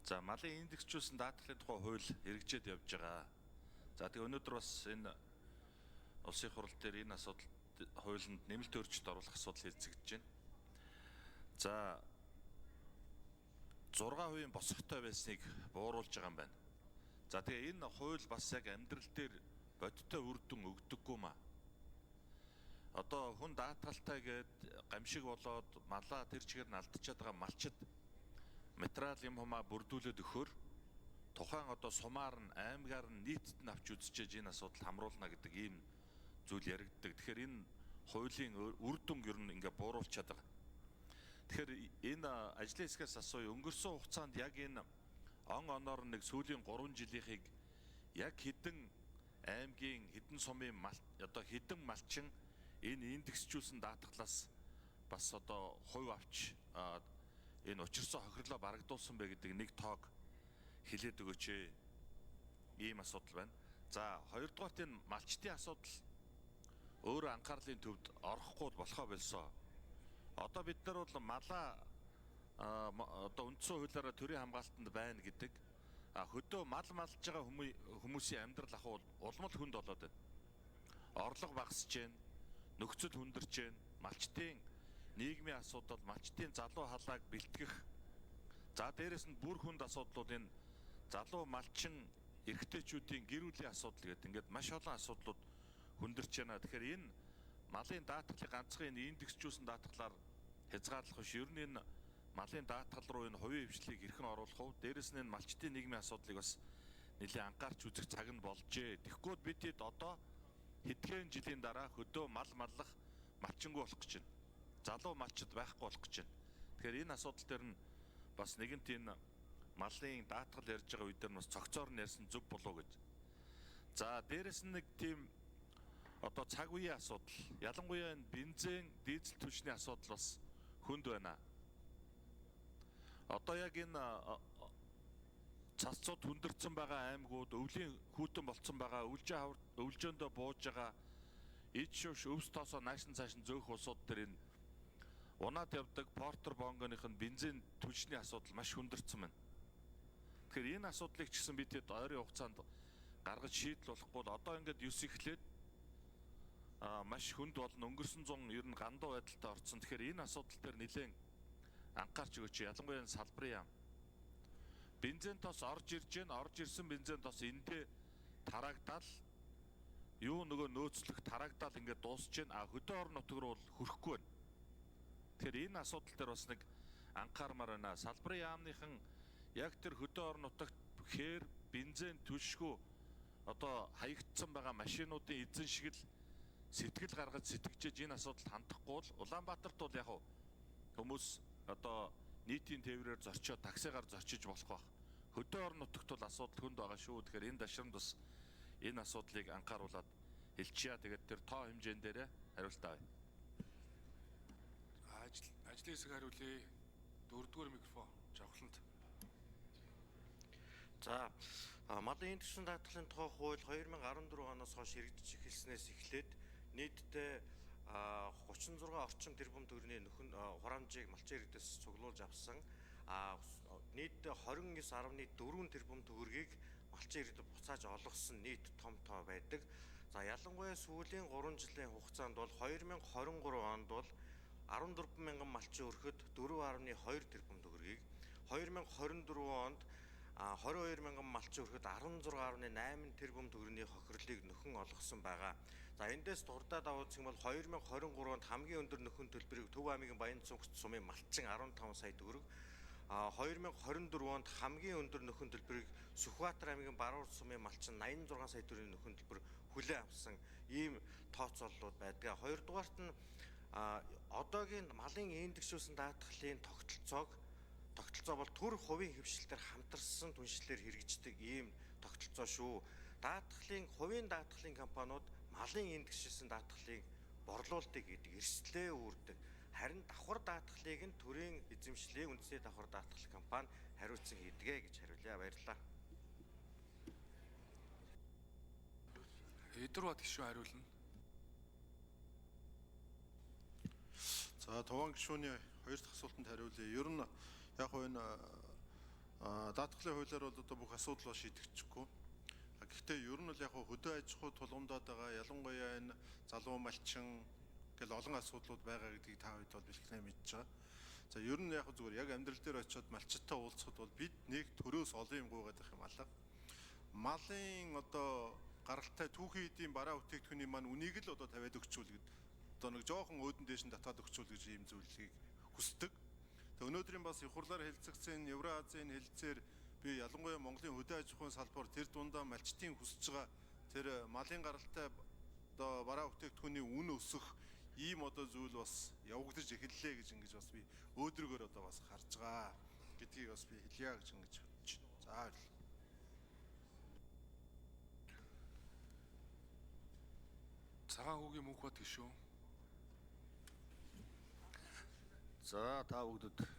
За, малын индексжүүлсэн даатгалын тухай хууль хэрэгжээд явж байгаа. За, тэгээ өнөөдөр бас энэ улсын хурал дээр энэ асуудал хуулинд нэмэлт өөрчлөлт оруулах асуудал хэлцэгдэж байна. За, 6% босготой байсныг бууруулж байгаа юм байна. За, тэгээ энэ хууль бас яг амьдрал дээр бодиттой үр дүн өгдөггүй маа. Одоо хүн даатгалтай гээд гамшиг болоод малаа тэр чигээр нь алдчихад байгаа малчид материал юм хумаа бүрдүүлээд өгөхөөр тухайн одоо сумаар нь аймгаар нь нийтэд нь авч үзчихэж энэ асуудал хамруулна гэдэг ийм зүйл яригддаг. Тэгэхээр энэ хуулийн үр дүнг ер нь ингээ бууруулчаад байгаа. Тэгэхээр энэ ажлын хэсгээс асууя. Өнгөрсөн хугацаанд яг энэ он оноор нэг сүүлийн 3 жилийнхийг яг хэдэн аймгийн хэдэн сумын мал одоо хэдэн малчин энэ индексжүүлсэн даатгалаас бас одоо хувь авч энэ учирсан хохирлоо барагдуулсан бэ гэдэг нэг тоог хэлээд өгөөч. Ийм асуудал байна. За, хоёрдугаарт энэ малчдын асуудал өөрөө анхаарлын төвд орохгүй болохоо болсон. Одоо бид нар бол малаа одоо үндсэн хуулиараа төрийн хамгаалтанд байна гэдэг. Хөдөө мал малж байгаа хүмүүсийн амьдрал ах улам л хүнд болоод байна. Орлого багасж байна, нөхцөл хүндэрч байна. Малчдын нийгмийн асуудал, малчдын залуу халааг бэлтгэх. За, дээрэс нь бүр хүнд асуудлууд энэ залуу малчин эрэгтэйчүүдийн гэр бүлийн асуудал гэдэг ингээд маш олон асуудлууд хүндэрч байна. Тэгэхээр энэ малын даатгалыг ганцхан энэ индексжүүлсэн даатгалаар хязгаарлах биш. Ер нь энэ малын даатгал руу энэ хувийн хвшлийг хэрхэн оруулах вэ? Дээрэс нь энэ малчдын нийгмийн асуудлыг бас нэлээд анхаарч үзэх цаг нь болжээ. Тэгэхгүй бид хэд одоо хэдхэн жилийн дараа хөдөө мал маллах малчингүй болох гэж байна. Залуу малчид байхгүй болох гэж байна. Тэгэхээр энэ асуудал дээр нь бас нэгэнт энэ малын даатгал ярьж байгаа үе дээр нь бас цогцоор нь ярьсан зөв болов гэж. За, дээрэс нь нэг тийм одоо цаг үеийн асуудал, ялангуяа энэ бензин, дизель түлшний асуудал бас хүнд байна. Одоо яг энэ цасцууд хүндэрсэн байгаа аймагуд өвлийн хүйтэн болцсон байгаа, өвлжөөндөө бууж байгаа ид шувш өвс тоосоо наашин цаашин зөөх улсууд дээр энэ унаад явдаг портер бонгоных нь бензин түлшний асуудал маш хүндэрсэн байна. Тэгэхээр энэ асуудлыг ч гэсэн бид хэд ойрын хугацаанд гаргаж шийдэл болохгүй бол одоо ингээд юс эхлээд маш хүнд болно. Өнгөрсөн зун ер нь гандуу байдалтай орцсон. Тэгэхээр энэ асуудал дээр нэлээд анхаарч өгөөч. Ялангуяа энэ салбарын яам. Бензин тос орж ирж гэн, орж ирсэн бензин тос эндээ тараагдал юу нөгөө нөөцлөх тараагдал ингээд дуусч гэн. А хөдөө орон нутг руу бол хүрэхгүй байна. Тэгэхээр энэ асуудал дээр бас нэг анхаармаар байна. Салбарын яамныхан яг тэр хөдөө орон нутагт хээр бензин түлшгүй одоо хаягдсан байгаа машинуудын эзэн шиг л сэтгэл гаргаж сэтгэжээж энэ асуудалд хандахгүй бол Улаанбаатарт бол яг хүмүүс одоо нийтийн тээврээр зорчоод таксигаар зорчиж болох байх. Хөдөө орон нутагт бол асуудал хүнд байгаа шүү. Тэгэхээр энэ дашрамд бас энэ асуудлыг анхааруулад хэлчихье. Тэгээд тэр тоо хэмжээн дээр хариулт авъя. Ажлын хэсэг хариулъя. Дөрөвдүгээр микрофон жавхланд. За, малын индексийн даатгалын тухай хууль 2014 оноос хойш хэрэгжиж эхэлснээс эхлээд нийтдээ 36 орчим тэрбум төгрөгийн нөхөн хураамжийг малчин иргэдээс цуглуулж авсан. Нийтдээ 29.4 тэрбум төгрөгийг малчин иргэдэд буцааж олгосон нийт том тоо байдаг. За, ялангуяа сүүлийн 3 жилийн хугацаанд бол 2023 онд бол 14 мянган малчин өрхөд 4.2 тэрбум төгрөгийг, 2024 онд 22 мянган малчин өрхөд 16.8 тэрбум төгрөгийн хохирлыг нөхөн олгосон байгаа. За, эндээс дурдаад авах юм бол 2023 онд хамгийн өндөр нөхөн төлбөрийг Төв аймгийн Баян-Цүнхт сумын малчин 15 сая төгрөг, 2024 онд хамгийн өндөр нөхөн төлбөрийг Сүхбаатар аймгийн Баруун сумын малчин 86 сая төгрөгийн нөхөн төлбөр хүлээн авсан ийм тооцооллууд байдаг. Хоёрдугаарт нь одоогийн малын индексжүүлсэн даатгалын тогтолцоо бол төр хувийн хэвшилтээр хамтарсан түншлэлээр хэрэгждэг ийм тогтолцоо шүү. Даатгалын хувийн даатгалын компаниуд малын индексжүүлсэн даатгалыг борлуулдаг гэдэг эрсдлээ үүрдэг. Харин давхар даатгалыг нь төрийн эзэмшлийн үндэсний давхар даатгал компани хариуцсан хийдгээ гэж хариулъя. Баярлалаа. Эдүрбат гишүүн хариулна. За, Туван гишүүний хоёр дахь асуултанд хариулъя. Ер нь яг хөө энэ Даатгалын хуулиар бол одоо бүх асуудал бол шийдэгдэхгүй. Гэхдээ ер нь бол яг хөдөө аж ахуй тулгамдаад байгаа, ялангуяа энэ залуу малчин гэл олон асуудлууд байгаа гэдгийг та хэд бол бэлтгэнэ мэдж байгаа. За, ер нь яг зүгээр яг амьдрал дээр очиод малчтай уулзахад бол бид нэг төрөөс олон юм гуйгаад байх юм алга. Малын одоо гаралтай түүхийн эдийн бараа бүтээгдэхүүний маань үнийг л одоо тавиад өгчүүл гэд одоо нэг жоохон өөдөн дээш нь татаад өгчүүл гэж ийм зүйлийг хүсдэг. Тэгээ өнөөдрийн бас их хурлаар хэлцэгдсэн Евроазийн хэлцээр би ялангуяа Монголын хөдөө аж ахуйн салбар, тэр дундаа малчдын хүсэж байгаа тэр малын гаралтай одоо бараа бүтээгдэхүүний үн өсөх ийм одоо зүйл бас явагдаж эхэллээ гэж ингэж бас би өөдрөгөр одоо бас харж байгаа гэдгийг бас би хэлье гэж ингэж бодож байна. За, баярлалаа. Цагаан хүүгийн Мөнхбат гишүүн. За, та бүгдэд